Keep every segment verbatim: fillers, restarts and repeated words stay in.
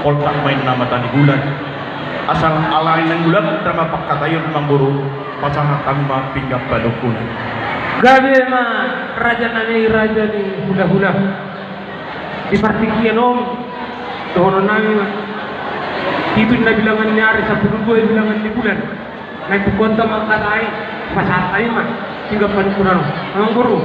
Poltak ma inna mata ni bulan. Asal alai naeng mulak tama pangkataion, amangboru, pasahat hamu ma pinggan panungkunan. Gabe ma, raja nami, raja ni hulahula. Di partingkian on, dohonon nami ma. Pitu na bilangan ni ari, sampulu dua bilangan ni bulan. Naeng pungkaonta ma angka tahi, pasahat hami ma pinggan panungkunan on, amangboru.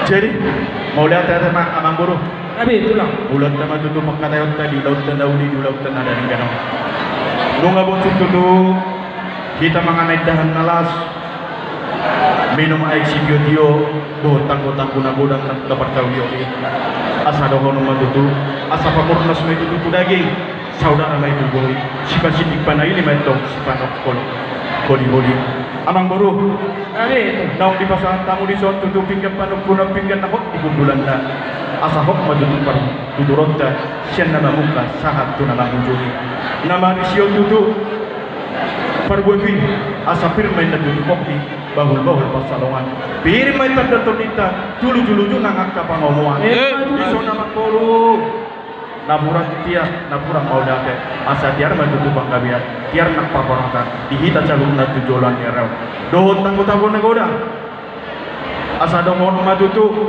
Jadi, mauliate ma, amangboru. Gabe, tulang. Mulak ma tutu pangkataionta di ulaonta na uli, di ulaonta na denggan on. Nunga bonsur tutu hita mangan aek dahan na las, minum aek sitiotio, dohot tanggotanggo na godang na parsaulihon i. Asa dohonon ma tutu, asa pamurnas ma i tutu tu daging, saudara ma i tu bohi, sipasindik panaili ma i antong sipanongkol holiholi. Amangboru. Gabe. Naung dipasahat hamu dison tutu pinggan panungkunan, pinggan na hot di hundulanna. Asa hot ma tutu partuturonta sian na mamungka sahat tu na mangujungi. Na marisi on tutu parbuatu i, asa pir ma inna tutu pongki, bahulbahul pansalongan. Pir ma inna tanda tondinta tu lujuluju nang angka pangomoan. Eh, dison, amangboru. Napuran tiar, napuran mauliate, asa tiar ma tutu panggabean, tiar nang parhorasan di hita saluhutna tu joloan ni ari on. Dohot tanggotanggo na godang. Asa dohonon ma tutu,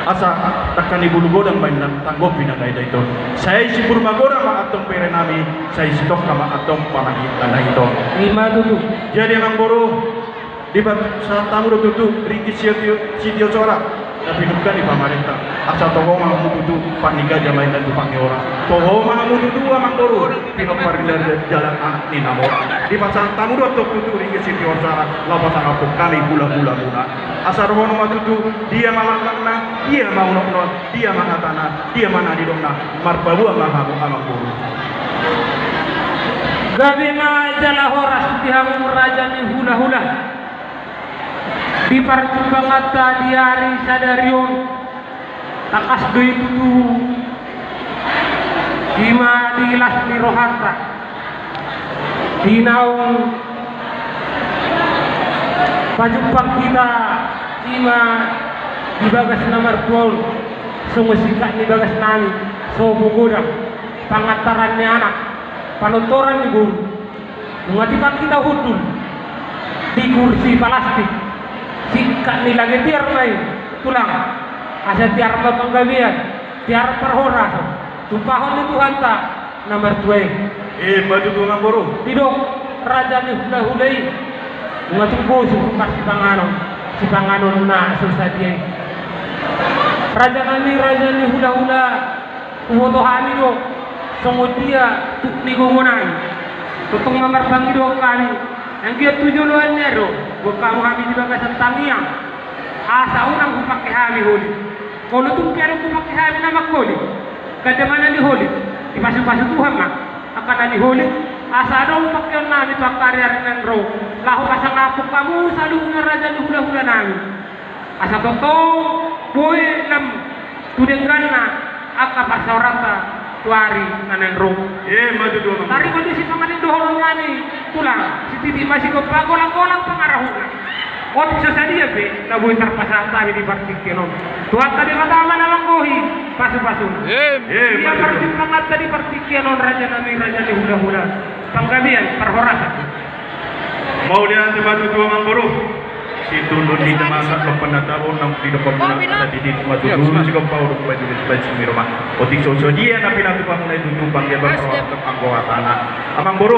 asa dangka ni bulu godang ma inna tanggopi na gaitgait on. Sai sibur magodang ma antong bere nami, sai sitongka ma antong panahi-, panahiton. I ma tutu. Jadi, amangboru, dipasahat hamu do tutu ringgit sitio, sitio sora na pinungka ni pamarenta. Asa toho ma hamu tutu, paniga jamaina tu pangeora. Toho ma hamu tutu, amangboru, pinompar ni jala anak ni na mora. Dipasahat hamu do tutu ringgit sitio sora, laho pasangaphon hami hulahulamuna. Asa dohonon ma tutu, dia ma langkatna, dia ma unokna, dia ma hatana, dia ma na nidokna, marpaboa ma hamu, amangboru. Gabe ma jala horas di hamu, raja ni hulahula. Di parjumpanganta di ari sadari on, tangkas do i tutu, i ma di las ni rohanta, di naung pajumpang hita, i ma di bagas na martua on, songon singkat ni bagas nami, sopo godang, pangantaran ni anak, panortoran ni boru. Nunga tipak hita hundul di kursi palastik, singkat ni lage tiar ma i, tulang, asa tiar ma panggabean, tiar parhorasan, tumpahon ni Tuhanta na martua i. Eh, ima tutu, amangboru. Didok raja ni hulahula i, nunga tung bosur parsipanganon, sipanganon na so sadia i. Raja nami, raja ni hulahula, huboto hami do songon dia tuk ni gogo nami. Tongtong ma marpangidoan hami, anggiat tu joloan ni ari on, boan hamu hami di bagasan tangiang. Asa unang hupangke hami holit. Molo tung pe adong hupangke hami na mangholit, ganda ma na niholit, dipasupasu Tuhan ma angka na niholit. Asa adong pangkeon nami tu angka ariari naeng ro, laho pasangaphon hamu saluhutna, raja ni hulahula nami. Asa tongtong boi lam tu dengganna angka parsaoranta tu ari na naeng ro. Eh, ima tutu, amang. Taringot do sipanganon dohonon nami, tulang, sititik ma sigompa, golanggolang pangarahutna. Otik so sadia pe na boi tarpasahat hami di partingkian on, Tuhanta Debata ma na manggohi pasupasuna. Eh, ima tutu. Ia parjumpanganta di partingkian on, raja nami, raja ni hulahula, panggabean, parhorasan. Mauliate ma tutu, amangboru. Situndun ni jamaah na panatabon naung didok hamuna, asa titik ma tutu sigompa, udut ma tutu, baen sumiro ma. Otik so sadia na pinatupa muna i tutu, panggabean, parhorasan, anggo hatana, amangboru.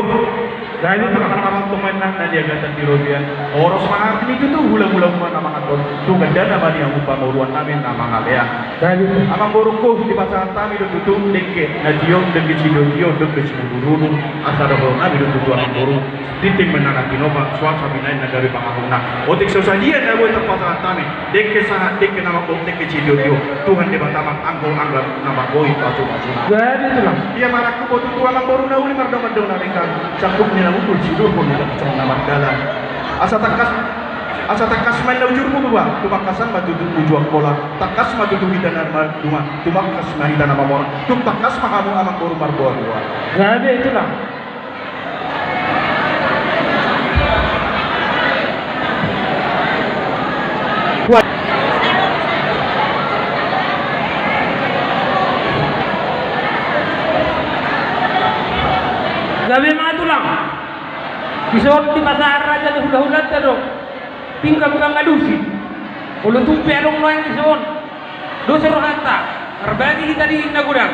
Jadi, teman-teman, teman na di agatan di robean, horas ma hami tutu, hulahula ma na mangaton, tu gandana ma di hamu pamoruon nami na mangalean. Jadi, amangboru, dipasahat hami do tutu dengke na tio, dengke sitio, dengke siudurudur. Asa dohonon nami do tutu, amangboru, tintin ma inna na tinopa, suan ma inna na gabe pangarahutna. Otik so sadia na boi tarpasahat hami, dengke sahat, dengke na manggohi, dengke sitio, Tuhan Debata ma anggo anggar na manggohi pasupasuna. Jadi, tulang. Ia marangkup ho tutu, amangboru, na uli mardongan-dongan na denggan, sangkup ni na hundul, siudurhon ni na mardalan. Asa tangkas, asa tangkas ma inna ujurmu, tuba, tumangkasan ma tutu uju Angkola, tangkas ma tutu hita na maduma, tumangkas ma hita na mamora, tung tangkas ma hamu, amangboru, marboaboa. Jadi, tulang. Gabe ma tulang. Dison dipasahat raja ni hulahulanta do pinggan pangalusi. Molo tung pe adong nuaeng dison, dos rohanta, marbagi hita di na godang.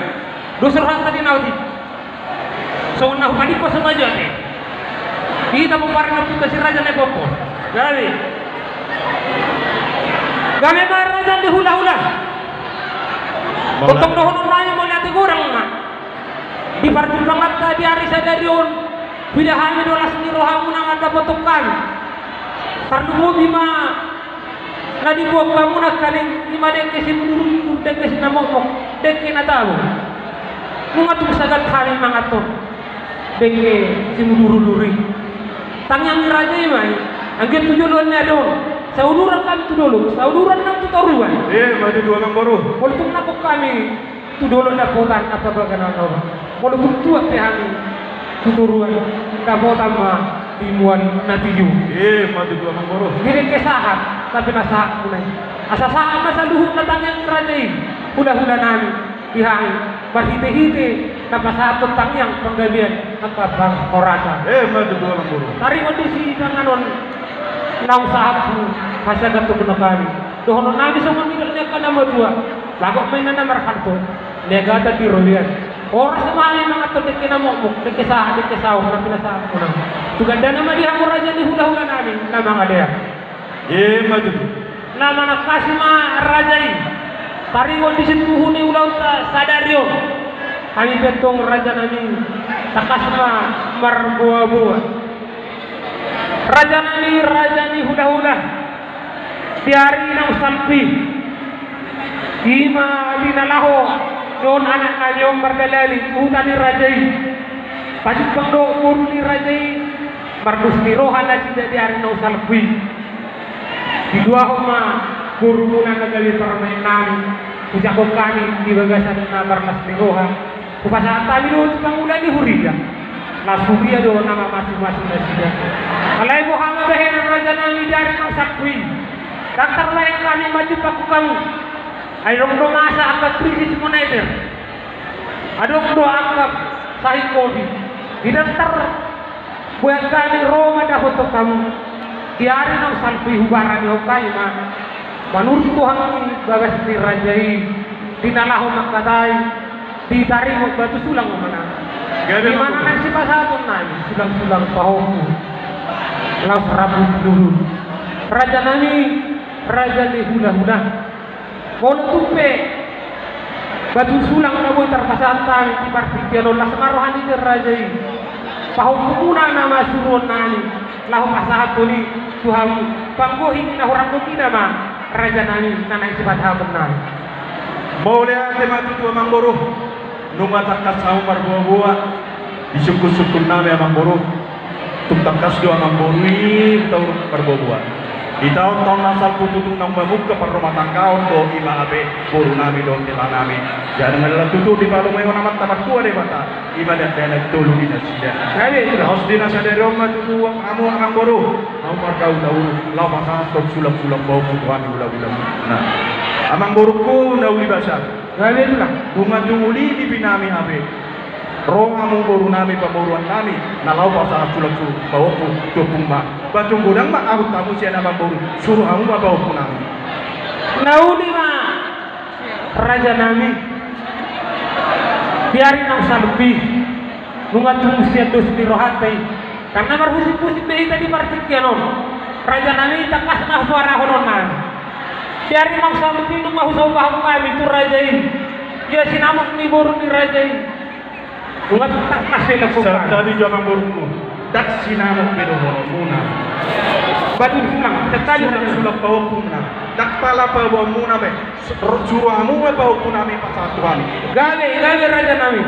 Dos rohanta di na otik. Songon na hupangido so majo ate. Hita pomparan ni ompunta si Raja Naipompon. Gabe. Gabe ma raja ni hulahula. Tongtong dohonon nami mauliate godang ma. Di parjumpanganta di ari sadari on, huida hami do las ni rohamuna mandapothon hami. Tarlumobi ma na diboan hamu nangkaning, i ma dengke simudurudur, dengke sinamokmok, dengke na tabo. Nunga tung sagat hami manganhon dengke simudurudur i. Tangiang ni raja i ma i. Anggiat tu joloan ni ari on, sauduran hami tu dolok, sauduran nang tu toruan. Eh, maju dua nang boru. Molo tung nangkok hami tu dolok dapotan apa bagana nau. Molo tung tuat pe hami tu toruan, dapotan ma di muan na tiju. Eh, maju dua nang boru. Dengke sahat, tapi na sahat muna i. Asa sahat ma saluhutna tangiang ni raja i. Hulahula nami di hami, marhitehite na pasahathon tangiang panggabean angka panghorasan. Eh, maju dua nang boru. Taringot di sipanganon naung sahat tu hasagathon nami. Dohonon nami songon nidok ni angka na matua. Lagot ma inna na marhalto, legan di robean. Horas ma hami manganhon dengke na mokmok, dengke sahat, dengke saur, na pinasahat muna. Tu gandana ma di hamu raja ni hulahula nami na mangalehon. Eh, maju. Na manangkasi ma raja i. Taringot di sintuhu ni ulaonta sadari on. Hami pe antong raja nami, tangkas ma marboaboa. Raja nami, raja ni hulahula. Di ari naung salpu i, i ma di na laho dohot anak nami on mardalani tu huta ni raja i. Pajumpang dohot boru ni raja i, mardos ni roha nasida di ari naung salpu i. Diduahon ma borumuna na gabe parumaen nami, hujangkon hami di bagasan na marlas ni roha. Hupasahat hami do tu pangula ni huria. Las huria do na mamasumasu nasida. Alai boha ma bahenon raja nami di ari naung salpu i. Ndang tarbahen hami manjumpang hamu. Ai adong do masa angka krisis moneter. Adong do angka sahit covid. Ndang tar Boan hami ro mandapothon hamu. Di ari naung salpu i hubaranihon hami ma manurut tu hami bagas ni raja i. Di na laho mangkatai di taringot batu sulang ma na. Gabe ma. Di mana na sipasahaton nami sulang-sulang pahompu. Laos rambu dulu. Raja nami, raja ni hulahula. Molo tung pe batu sulang na boi tarpasahat hami di partingkian on, las ma roha ni raja i. Pahompumuna na masuruon nami laho pasahathon i tu hamu. Panggohi ni na hurang gomina ma raja nami na naeng sipasahaton nami. Mauliate ma tutu amangboru. Nunga tangkas hamu marboaboa di sungkunsungkun nami amangboru. Tung tangkas do amangboru i taon marboaboa. Di taontaon na salpu tutu naung mamungka parrumatanggaon do i ma hape boru nami dohot hela nami. Jadi nga dalan tutu dipalumehon Amanta Martua Debata i ma dakdanak tolu ni nasida. Laos di na sadari on ma tutu hamu amangboru, hamu mardaulaula laho pasahathon sulangsulang pahompu tu hami hulahula. Nah, amangborungku na uli basa. Gabe tulang. Nunga tung uli nipi nami hape. Ro hamu boru nami pamoruan nami na laho pasahat sulangsulang pahompu tu ompung ma. Ba tung godang ma ahut hamu sian amangboru, suru hamu ma pahompu nami. Na uli ma raja nami. Di ari naung salpu i. Nunga tung sian dos ni rohanta i. Karna marhusipusip be hita di partingkian on. Raja nami, tangkas ma huparahononnami. Di ari naung salpu i nunga husaupahon hami tu raja i. Ia sinamot ni boru ni raja i. Nunga tangkas be lakukan. Santadi jo amangborungku. Ndang sinamot be dohononmuna. Batu sulang, santadi. Sulang, sulang pahompumuna. Ndang pala paboanmuna be. Suru hamu be pahompu nami pasahat tu hami. Gabe, gabe raja nami.